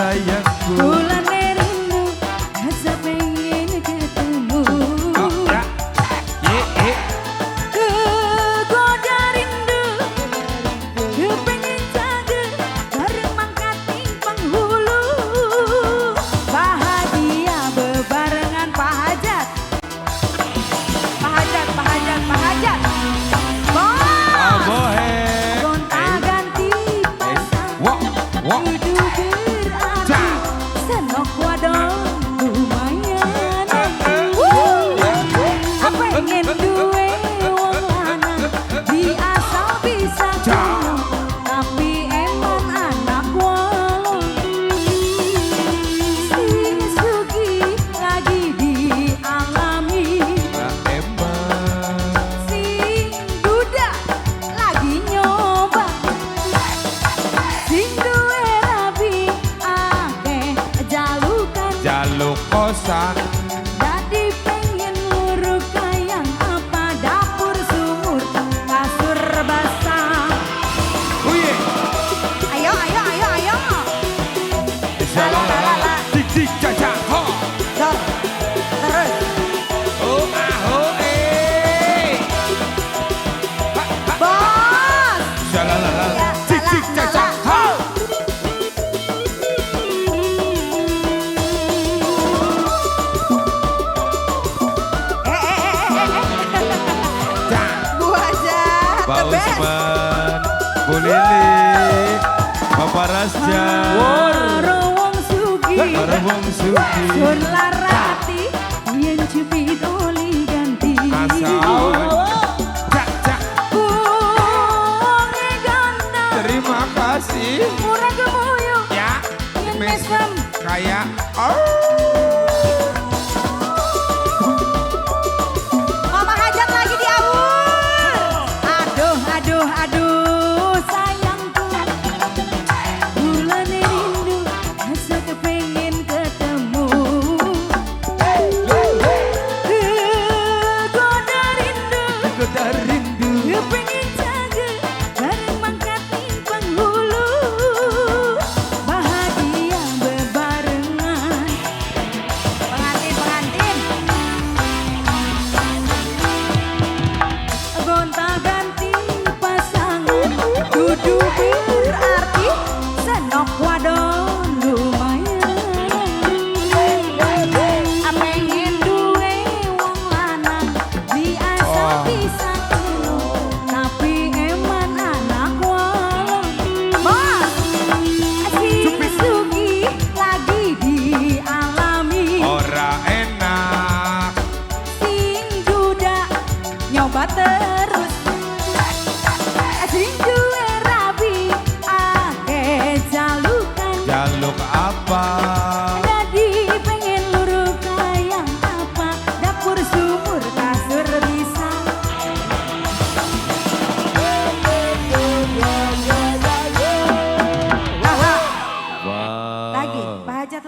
Sayangku. Bulane rindu rasa pengen ketemu. Oh, ya. Ye, ye. Kegoda rindu, kepengen jaga bareng mangkat ning penghulu. Bahagia bebarengan Pak Hajat. Pak Hajat, Pak Hajat, Pak Hajat. Bos. Abohe. Gonta ganti pasangan. Wah, wah. Kudu berarti senok wadon lumayan. Pengen duwe wong lanang di asal bisa kono, tapi eman anak walon. Sing sugih lagi dialami, Nah, emang. Sing duda lagi nyoba, sing duwe rabi akeh jalukan. Jaluk kosan. Dadi pengen luru kayang apa dapur sumur kasur basah. Uye. Ayo ayo ayo ayo. Shalalala. Dik dik cacak ho. Dor. Terus. Oh ah oh eh. Ha, ha. Bos. Shalalala. Dik dik cacak ho. Eh eh eh eh eh. Cak. Bu Hajat, Pak the best. Usman, Bu Lili, Bapak Rasja, Karo wong sugih. Para wong sugih. Sun larati yen cupit oli ganti. Asal. Cak cak. Wonge ganteng. Terima kasih. Murah gemuyu. Ya. Yen Mes mesem. kayak oh. Mama Hajat lagi diawur. Aduh, aduh, aduh, sayangku. Bulane rindu, rasa kepengen ketemu. Kegoda rindu, Goda rindu. Kepengen jaga bareng mangkat ning penghulu. Bahagia bebarengan. Pengantin, pengantin. Gonta ganti pasangan kudu berarti senok wadon lumayan. Pengen duwe wong lanang di asal Oh. bisa keno, tapi eman anak walon. Bos, sing sugih lagi dialami. Ora enak. Sing duda nyoba terus, sing duwe rabi akeh jalukan. Jaluk apa? Dadi pengen luru kayang apa dapur sumur kasur bisa. Wow. Lagi, Pak Hajat lagi.